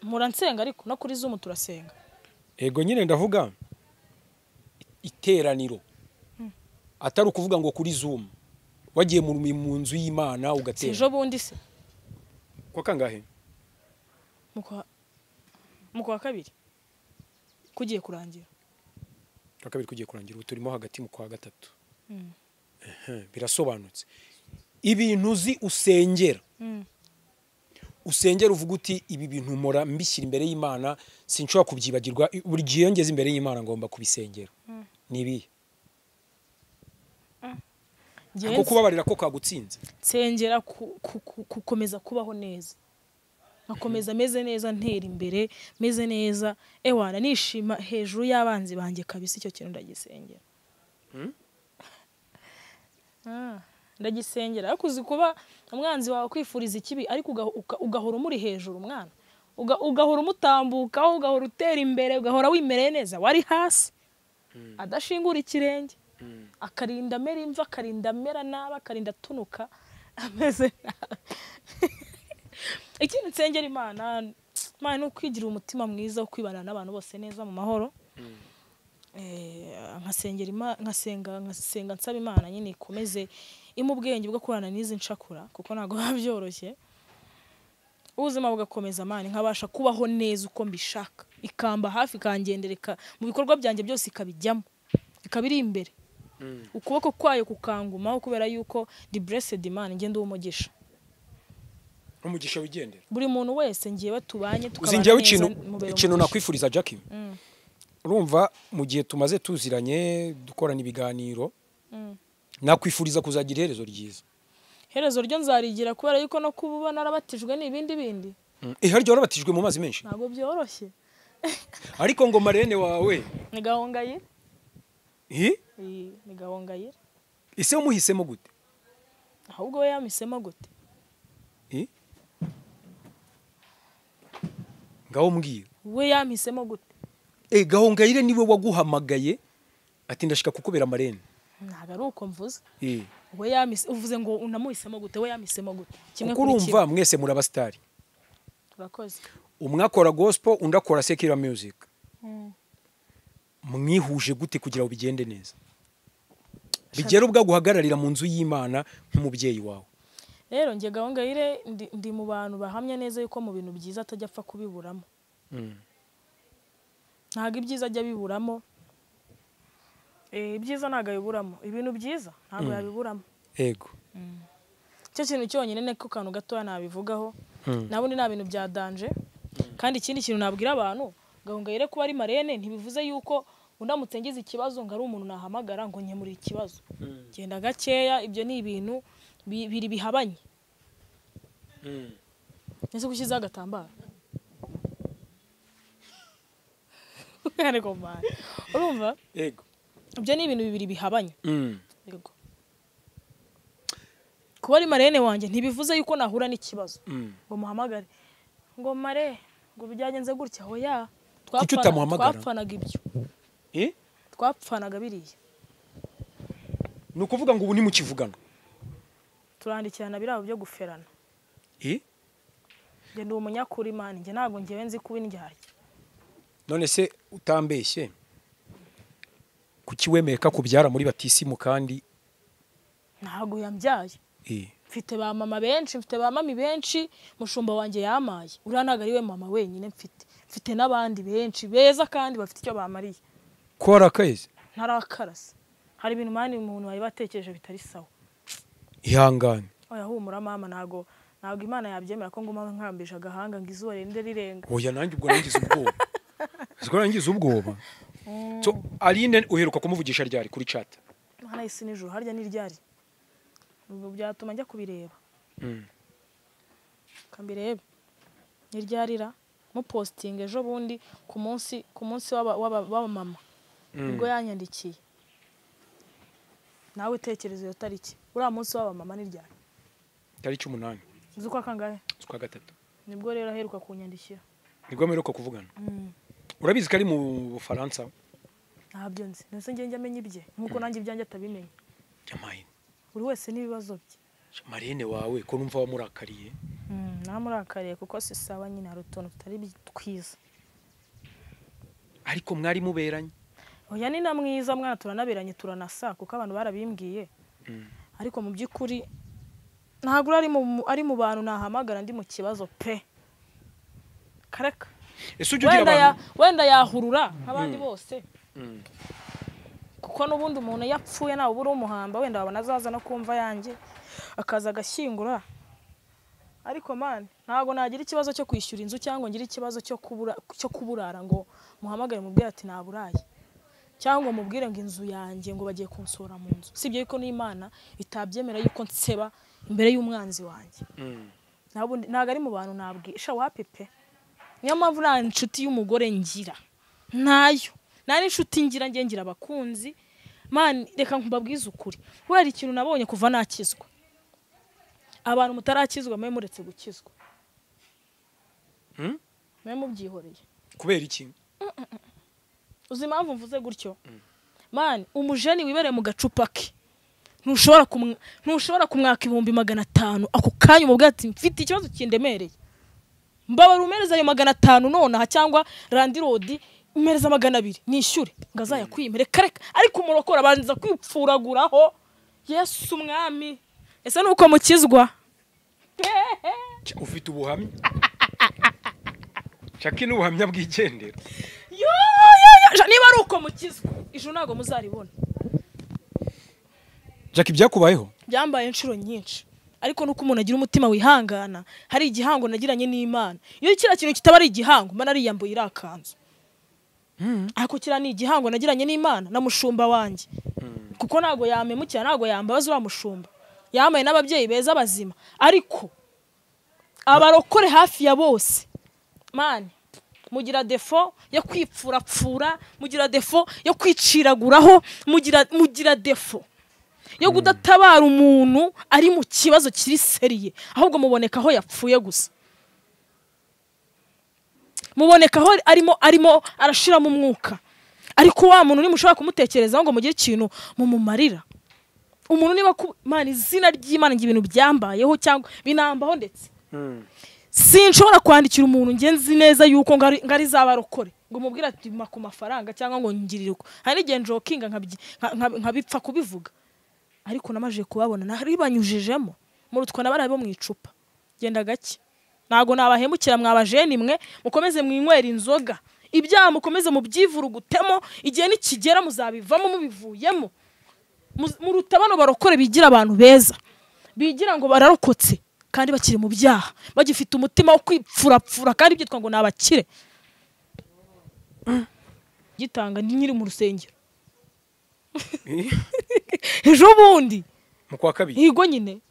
mpora nsenga, ariko no kuri Zoom turasenga. Ego nyine ndavuga iteraniro, atari ukuvuga ngo kuri Zoom, wagiye mu nzu y'Imana ugatera. Ejo bundi se kwa kangahe? Mu kwa kabiri kugiye kurangira. Kwa kabiri kugiye kurangira, ubu turimo hagati mu kwa gatatu. Birasobanutse. Ibintu uzi usengera, usengera uvuga uti ibi bintu mpora mbishyira imbere y'Imana, sinshobora kubyibagirwa, buri gihe ngeze imbere y'Imana ngomba kubisengera. Ni ibihe? Ako kubabarira ko kagutsinze? Nsengera gukomeza kubaho neza, nkakomeza meze neza, ntera imbere meze neza, ewana nishima hejuru y'abanzi banjye kabisa. Icyo kintu ndagisengera. Ndagisengera. Ariko uzi kuba umwanzi wawe kwifuriza ikibi, ariko ugahora umuri hejuru mwana, ugahora umutambukaho, ugahora utera imbere, ugahora wimereye neza, wari hasi adashingura ikirenge, akarinda amera imva, akarinda amera nabi, akarinda atunuka. Ameze nabi. Ikindi nsengera Imana, Imana ni ukwigira umutima mwiza wo kwibana n'abantu bose neza mu mahoro. Nkasengera Imana, nkasenga nsaba Imana nyine ikomeze imu ubwenge bwo kubana n'izi nshakura, kuko ntago biba byoroshye. Ubuzima bugakomeza Imana, nkabasha kubaho neza uko mbishaka, ikamba hafi ikangendereka mu bikorwa byanjye byose, ikabijyamo ikaba iri imbere, ukuboko kwayo kukangumaho, kubera yuko ndi blessed Imana, ngende umugisha. Umugisha wigendera buri muntu wese ngiye tubanye tukabana neza. Ikintu nakwifuriza Jackie, urumva mu gihe tumaze tuziranye dukorana ibiganiro, nakwifuriza kuzagira iherezo ryiza. Iherezo ryo nzarigira kubera yuko no kuba narabatijwe ni ibindi bindi. Haryo warabatijwe mu mazi menshi? Ntabwo byoroshye. Ariko ngo marene wawe ni Gahongayire. Ni Gahongayire. Ese umuhisemo gute? Ahubwo we yamisemo gute? Ngaho mbwira. We yamisemo gute? Gahongayire niwe waguhamagaye ati ndashika kukubera marene. Ntabwo ari uko mvuze. We yamise, uvuze ngo unamuhisemo gute, we yamisemo gute? Kimwe kuri kimwe. Urumva mwese muri abastari. Urakoze. Umwe akora gospel, undi akora secular music. Mwihuje gute kugira ngo bigende neza? Bigere ubwa guhagararira mu nzu y'Imana nk'umubyeyi wawe. Rero nge Gahongayire ndi mu bantu bahamya neza yuko mu bintu byiza atajya apfa kubiburamo. Ntabwo ibyiza ajya biburamo. Ibyiza ntabwo abiburamo. Ibintu byiza ntabwo yabiburamo. Yego. Icyo kintu cyonyine niko kantu gatoya nabivugaho. Nabundi nta bintu bya danger. Kandi ikindi kintu nabwira abantu, Gahongayire kuba ari marene ntibivuze yuko undamutse ngize ikibazo ngo ari umuntu nahamagara ngo nkemure ikibazo. Genda gakeya, ibyo ni ibintu biri bihabanye. Nese gushyiza agatambaro. Ariko man, urumva? Yego. Ibyo ni ibintu bibiri bihabanye. Yego. Kuba ari marene wanjye ntibivuze yuko nahura n'ikibazo ngo muhamagare ngo mare ngo byagenze gutya. Hoya, twapfanaga ibyo. Twapfanaga biriya. Ni ukuvuga ngo ubu ntimukivugana? Turandikirana birabo byo guferana. Nge ndi umunyakuri man, nge ntabwo ngewe nzi kuba indyarya. None se utambeshye, kuki wemeye ko akubyara muri batisimu kandi ntabwo yambyaye? Mfite ba mama benshi, mfite ba mami benshi, mushumba wanjye yamaye. Uriya ntabwo ari we mama wenyine mfite. Mfite n'abandi benshi beza kandi bafite icyo bamariye. Ko warakaye? Ntarakarasa. Hari ibintu mani umuntu bari batekereje bitari sawa. Ihangane. Oya humura mama, ntago Imana yabyemera ko nguma nkambisha agahanga ngo izuba rinde rirenga. Oya nanjye ubwo nangize ubwoba. Ubwo nangize ubwoba. So Aline uheruka kumuvugisha ryari kuri chat? Hana isi nijoro harya ni ryari? Ubwo byatuma njya kubireba. Kambirebe. Ni ryarira mu posting ejo bundi ku munsi w'aba mama. Ubwo yanyandikiye. Nawe tekereza iyo tariki. Uriya munsi w'aba mama ni ryari? Tariki 8. Zukwa kangahe? Zukwa 3. Nibwo rero aheruka kunyandikira. Nibwo aheruka kuvugana. Urabizi ko ari mu Bufaransa? Ntabyo nzi. Nese ngiye njya menya ibye nkuko nanjye ibyanjye atabimenya. Jamaine. Buri wese n'ibibazo bye. Marine wawe ko numva wamurakariye? Namurakariye kuko si sawa nyine, hari utuntu tutari twiza. Ariko mwari muberanye? Oya ni na mwiza mwana, turanaberanye turanasa kuko abantu barabimbwiye. Ariko mu by'ukuri ntabwo ari mu bantu nahamagara ndi mu kibazo pe. Kareka. Ese ujye ugira abantu wenda yahurura nk'abandi bose. Kuko n'ubundi umuntu yapfuye nawe ubura umuhamba, wenda wabona azaza no kumva yanjye akaza agashyingura. Ariko man ntabwo nagira ikibazo cyo kwishyura inzu cyangwa ngira ikibazo cyo kuburara ngo muhamagare mubwire ati naburaye, cyangwa mubwire ngo inzu yanjye ngo bagiye kunsora mu nzu. Sibyo yuko n'Imana itabyemera yuko nseba imbere y'umwanzi wanjye. Ntabwo ari mu bantu nabwisha wapi pe. Niyo mpamvu nta nshuti y'umugore ngira. Ntayo. Nta n'inshuti ngira, ngiye ngira abakunzi. Man reka nkubabwize ukuri. Kubera ikintu nabonye kuva nakizwa. Abantu mutarakizwa mwe muretse gukizwa. Mwe mubyihoreye. Kubera iki? Uzi impamvu mvuze gutyo? Man umujeni wibereye mu gacupa ke. Ntushobora kumwaka 500,000 ako kanya umubwira ati mfite ikibazo kindemereye, mbabara umereza ayo 500 nonaha, cyangwa landlord umereza 200 nishyure ngo azayakwimere. Reka ariko umurokore abanza kwipfuraguraho. Yesu umwami, ese nuko mukizwa? Ufite ubuhamya Jackie, n'ubuhamya bw'igendera. Yo yo, niba ari uko mukizwa ijuru ntago muzaribona. Jackie, byakubayeho? Byambaye inshuro nyinshi, ariko nuko umuntu agira umutima wihangana. Hari igihango nagiranye n'Imana, iyo kira kintu kitaba ari igihango mba nariyambuye irakanzu. Ariko kira ni igihango nagiranye n'Imana na mushumba wanjye, kuko ntago yamemukira, ntago yambabaza uriya mushumba, yamaye n'ababyeyi beza bazima. Ariko abarokore hafi ya bose mani mugira defo yo kwipfurapfura, mugira defo yo kwiciraguraho, mugira defo yo kudatabara umuntu ari mu kibazo kiri seriye, ahubwo muboneka aho yapfuye gusa, muboneka aho arimo arashiramo umwuka. Ariko wa muntu nimushobora kumutekerezaho ngo mugire ikintu mumumarira. Umuntu niba Imana, izina ry'Imana, ngi ibintu byambayeho cyangwa binambaho, ndetse sinshobora kwandikira umuntu nge nzi neza yuko ngari zabarokore ngo mubwire ati mpa ku mafaranga cyangwa ngo ngirire uko. Hari n'igihe njokinga nkabipfa kubivuga, ariko namaje kubabona naribanyujijemo murutwa nabarabe bo mu icupa. Genda gake, ntago nabahemukira mwabajeni mwe, mukomeze mwinywera inzoga, ibyaha mukomeze mubyivurugutemo, igihe nikigera muzabivamo mubivuyemo. Muruta bano barokore bigira abantu beza, bigira ngo bararokotse kandi bakiri mu byaha, bagifite umutima wo kwipfurapfura kandi byitwa ngo nabakire. Gitanga ndi nyiri mu rusengero ejo bundi mu kwa kabiri, yego nyine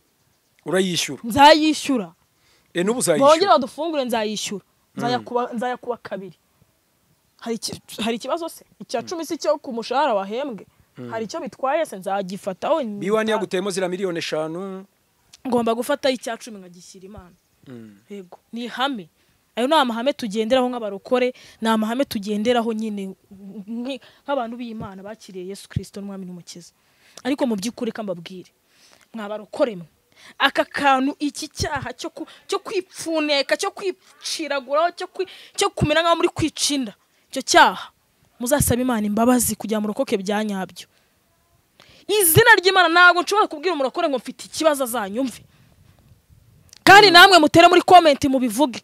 urayishyura. Nzayishyura. N'ubu uzayishyura? Bongera badufungure nzayishyura, nzayakuba kabiri. Hari ikibazo se? Icya 10 si cyo ku mushahara wahembwe, hari icyo bitwaye se? Nzagifataho. Biwani yaguteyemo zira 5,000,000, ngomba gufata icya 10 nkagishyira Imana. Yego, ni ihame. Ayo ni amahame tugenderaho nk'abarokore, ni amahame tugenderaho nyine nk'abantu b'Imana bakiriye Yesu Kristo n'Umwami n'Umukiza. Ariko mu by'ukuri kambabwire mwabarokore mwe, aka kantu, iki cyaha cyo kwipfuneka, cyo kwiciraguraho, cyo kumera nk'aho muri kwicinda, icyo cyaha muzasaba Imana imbabazi kugira murokoke bya nyabyo. Izina ry'Imana, ntabwo nshobora kubwira umurokore ngo mfite ikibazo azanyumve. Kandi namwe mutere muri comment mubivuge.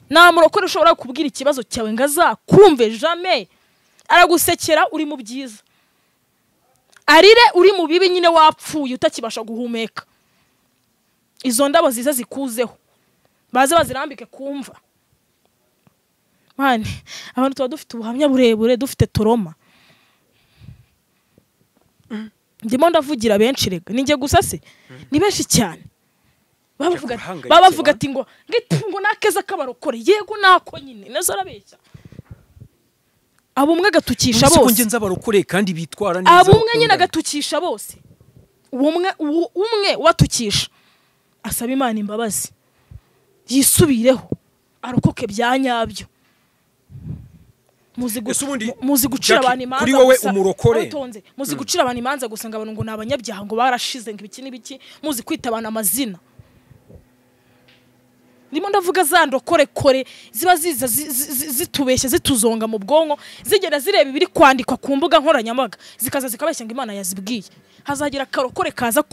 Nta murokore ushobora kubwira ikibazo cyawe ngo azakumve, jamais. Aragusekera uri mu byiza, arire uri mu bibi, nyine wapfuye utakibasha guhumeka. Izo ndabo ziza zikuzeho, baze bazirambike kumva. Mani, abantu tuba dufite ubuhamya burebure, dufite toroma. Ndimo ndavugira benshi rega, ninjye gusa se ni benshi cyane. Babavuga ati ngo ngitungo nakeza kabarokore, yego nako nyine nazo arabeshya. Abumwe gatukisha bose, nge nzabarokore kandi bitwara neza. Abumwe nyine gatukisha bose, umwe watukisha asaba Imana imbabazi, yisubireho arokoke bya nyabyo. Muzi gucira abantu imanza kuri wowe umurokore, muzi gucira abantu imanza gusa ngo abantu ngo nabanyabyaha, ngo barashize, ngo ibiki n'ibiki, muzi kwita abantu amazina. Ndimo ndavuga za ndokore kore ziba ziza zitubeshya, zituzonga mu bwonko, zigenda zireba ibiri kwandikwa ku mbuga nkoranyambaga, zikaza zikabeshya ngo Imana yazibwiye. Hazagira karokore kaza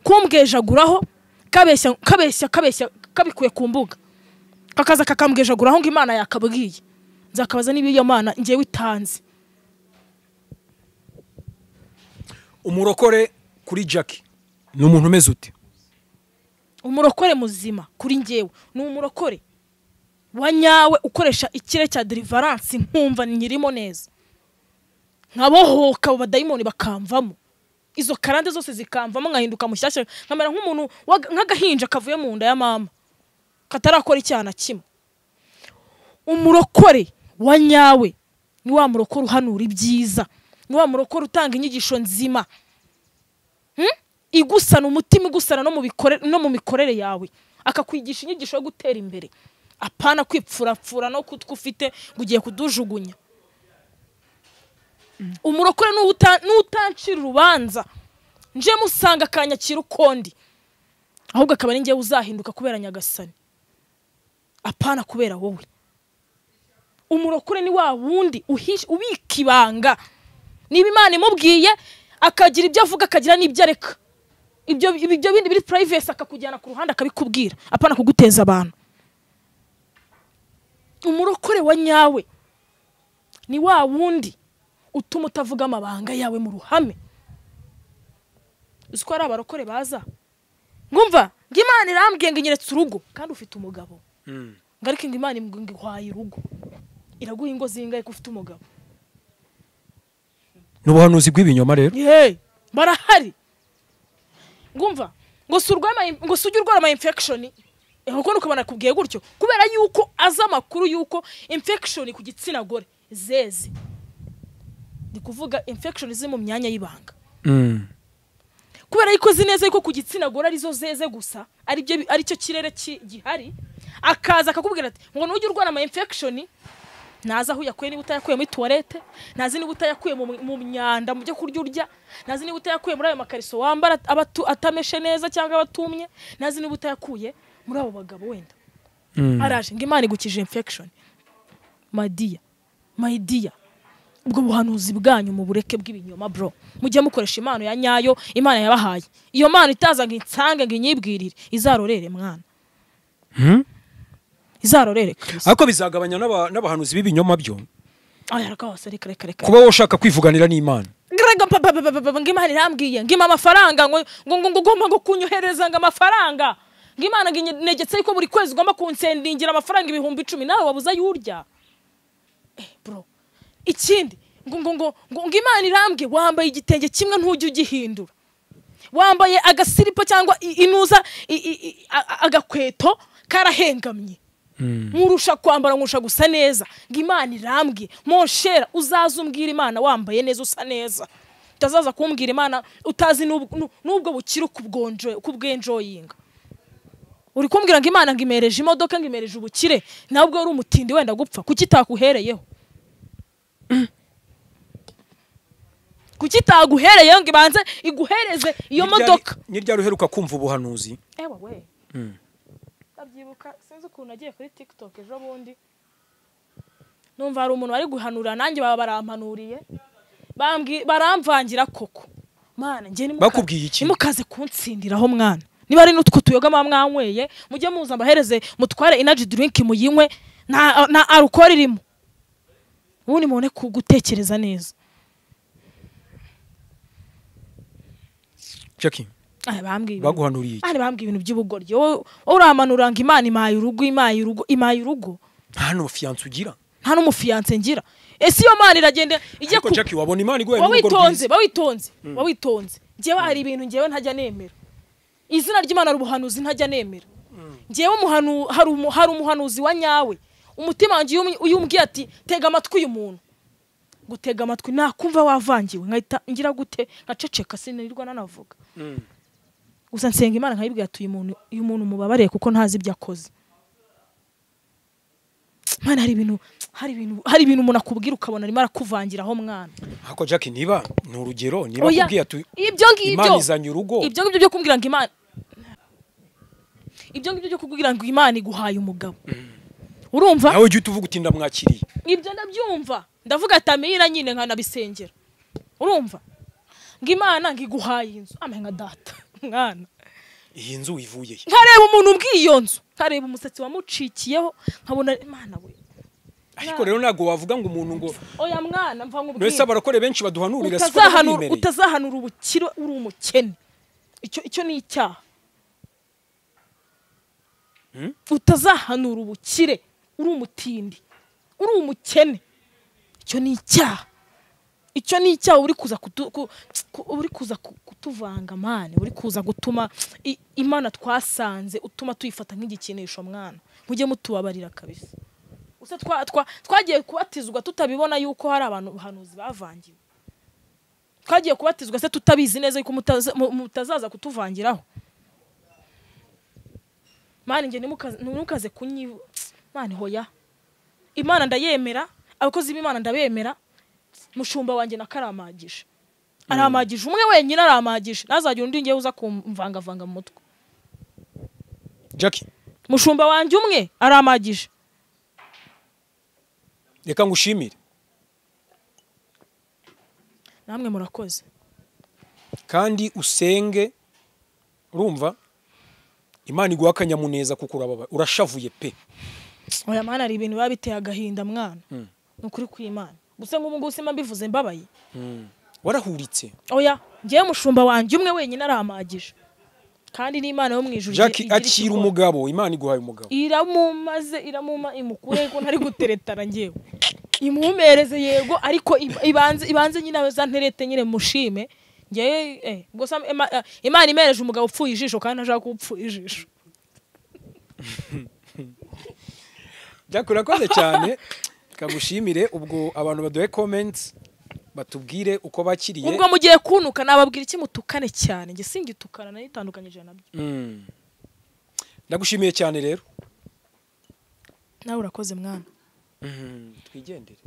kumbwejaguraho, kabeshya kabeshya kabeshya kabikuye ku mbuga, kakaza kakambwejaguraho ngo Imana yakabwiye. Nzakabaza niba iyo Mana ngewe itanze. Umurokore kuri Jackie ni umuntu umeze ute? Umurokore muzima kuri ngewe ni umurokore wa nyawe ukoresha ikire cya deliverance, nkumva nyirimo neza, nkabohoka abadayimoni bakamvamo, izo karande zose zikamvamo, nkahinduka mushyashya, nkamera nk'umuntu nk'agahinja kavuye mu nda ya mama katarakora icyaha kimwe. Umurokore wa nyawe ni wa murokore uhanura ibyiza, ni wa murokore utanga inyigisho nzima, igusana umutima, igusana no mu mikorere yawe, akakwigisha inyigisho yo gutera imbere, apana kwipfurapfura no kutwufite ngo ugiye kudujugunya. Umurokore n'utancira urubanza Nje musanga akanyakira ukondi, ahubwo akaba ari njyewe uzahinduka kubera Nyagasani, apana kubera wowe. Umurokore ni wa wundi ubika ibanga. Niba Imana imubwiye akagira ibyo avuga akagira n'ibyo areka, ibyo bindi biri privacy akakujyana ku ruhande akabikubwira, apana kuguteza abantu. Umurokore wa nyawe ni wa wundi utuma utavuga amabanga yawe mu ruhame. Uzi ko ari abarokore baza ngumva ngo Imana irambwiye ngo inyeretse urugo kandi ufite umugabo, ngo ariko ngo Imana iguhaye urugo, iraguha ingo zingahe ko ufite umugabo? Ni ubuhanuzi bw'ibinyoma rero. Barahari. Ngumva ngo si urwaye, ngo si ujye urwara ama infection, kuko ukabona kubwiye gutyo kubera yuko azi amakuru yuko infection ku gitsina gore zeze. Ndi kuvuga infection ziri mu myanya y'ibanga. Kubera yuko zi neza yuko ku gitsina gore arizo zeze gusa, aribyo aricyo kirere gihari, akaza akakubwira ati ngo nujye urwara ama infection, ntazi aho uyakuye, niba utayakuye muri toilette, ntazi niba utayakuye mu myanda mu byo kurya urya, ntazi niba utayakuye muri ayo makariso wambara atameshe neza cyangwa abatumye, ntazi niba utayakuye muri abo bagabo wenda. Araje ngo Imana igukije infection. My dear, my dear, ubwo buhanuzi bwanyu mu bureke bw'ibinyoma bro. Mujye mukoresha impano ya nyayo Imana yabahaye. Iyo mpano itaza ngo insange ngo inyibwirire, izarorere mwana. Izarorere Kristo. Ariko bizagabanya n'abahanuzi b'ibinyoma byo. Aya rwose reka reka reka. Kuba wowe ushaka kwivuganira n'Imana. Grega papa papa ngo Imana irambwiye ngo impa amafaranga, ngo ngo ngo ugomba ngo kunyohereza ngo amafaranga, ngo Imana nginegetse yuko buri kwezi ugomba kunsendingira amafaranga 10,000, nawe wabuza yurya. Bro, ikindi ngo ngo ngo ngo Imana irambwiye wambaye igitenge kimwe ntujye ugihindura, wambaye agasiripa cyangwa inuza agakweto karahengamye, nkurusha kwambara nkurusha gusa neza, ngo Imana irambwiye. Monshera uzaza umbwira Imana wambaye neza usa neza, utazaza kumbwira Imana utazi n'ubwo bukiri kubwenjoyinga. Uri kumbwira ngo Imana ngo imereje imodoka ngo imereje ubukire, nabwo uri umutindi wenda gupfa, kuki itakuhereyeho? Kuki itaguhereyeho ngo ibanze iguhereze iyo modoka? Ni ryari uheruka kumva ubuhanuzi? Ewa we. Ndabyibuka sinzi ukuntu nagiye kuri TikTok ejo bundi, numva hari umuntu wari guhanura, nanjye baba barampanuriye, baramvangira koko. Mana njye bakubwiye iki? Nimukaze kuntsindiraho mwana. Niba ari n'utwo tuyoga mwanyweye, mujye muza mbahereze mutware energy drink muyinywe, na alcohol irimo, ubundi mubone kugutekereza neza. Jackie, bambwiye baguhanuriye iki? Bambwiye ibintu by'ubugoryi. Wowe uramanura ngo Imana imaye urugo, imaye urugo, imaye urugo. Nta n'umufiyanse ugira? Nta n'umufiyanse ngira. Ese iyo Imana iragenda ijye ku Jackie, wabona Imana iguhaye n'urugo rwiza. Bawitonze, bawitonze. Njyewe hari ibintu njyewe ntajya nemera. Izina ry'Imana rubuhanuzi ntajya nemera. Njyewe hari umuhanuzi wa nyawe. Umutima wanjye uyumbwiye ati tega amatwi uyu muntu, gutega amatwi nakumva wavangiwe nkahita ngira gute, nkaceceka sinirwa nanavuga. Gusa nsenga Imana nkayibwira ati uyu muntu mubabareye kuko ntazi ibyo akoze. Mana hari ibintu umuntu akubwira ukabona arimo arakuvangiraho mwana. Hako Jackie, niba ni urugero, niba akubwiye ati ibyo ngibyo Imana izanye urugo, ibyo ngibyo byo kumbwira ngo Imana, ibyo ngibyo byo kubwira ngo Imana iguhaye umugabo, urumva nawe ujye utuvuga uti ndamwakiriye, ibyo ndabyumva, ndavuga ati amira nyine nkanabisengera. Urumva ngo Imana ngiguhaye inzu, ame nka data mwana, iyi nzu ivuye he? Nkareba umuntu umbwiye iyo nzu, nkareba umusatsi wamucikiyeho, nkabona Imana we. Ariko rero ntago wavuga ngo umuntu ngo oya mwana mva nkubwire. Mbese abarokore benshi baduhanurira siko utazahanura ubukire uri umukene, icyo ni icyaha. Utazahanura ubukire uri umutindi, uri umukene, icyo ni icyaha. Icyo ni icyaha. Uri kuza kutuvanga mane, uri kuza gutuma Imana twasanze utuma tuyifata nk'igikinisho mwana. Mujye mutubabarira kabisa. Usa twagiye kubatizwa tutabibona yuko hari abantu bahanuzi bavangiwe. Twagiye kubatizwa se tutabizi neza yuko mutazaza kutuvangiraho. Mane nge nimukaze kunyi mane hoya. Imana ndayemera, abakozi b'Imana ndabemera, mushumba wanjye nakaramagisha. Arampagije umwe wenyine, arampagije, ntazagira undi ngewe uza kumvangavanga mu mutwe. Jackie, mushumba wanjye umwe arampagije. Reka ngushimire. Namwe murakoze. Kandi usenge, urumva Imana iguha akanyamuneza kuko urababa urashavuye pe. Oya mana, ari ibintu biba biteye agahinda mwana. Ni ukuri kw'Imana. Gusa nk'ubu ngubu simba mbivuze mbabaye. Warahuritse. Oya, ngewe mushumba wanjye umwe wenyine arampagije. Kandi n'Imana yo mu ijuru Jackie, akira umugabo, Imana iguhaye umugabo. Iramumaze, iramuma imukure ko ntari guteretana ngewe. Imumereze yego, ariko ibanze nyine za nterete nyine mushime. Ngewe gusa Imana imereje umugabo upfuye ijisho kandi ntashaka upfuye ijisho. Jackie, urakoze cyane. Kagushimire. Ubwo abantu baduhe comments batubwire uko bakiriye. Ubwo mugiye kunuka nababwira iki, mutukane cyane. Nge singitukana, nayitandukanyije nabyo. Ndagushimiye cyane rero. Nawe urakoze mwana. Twigendere.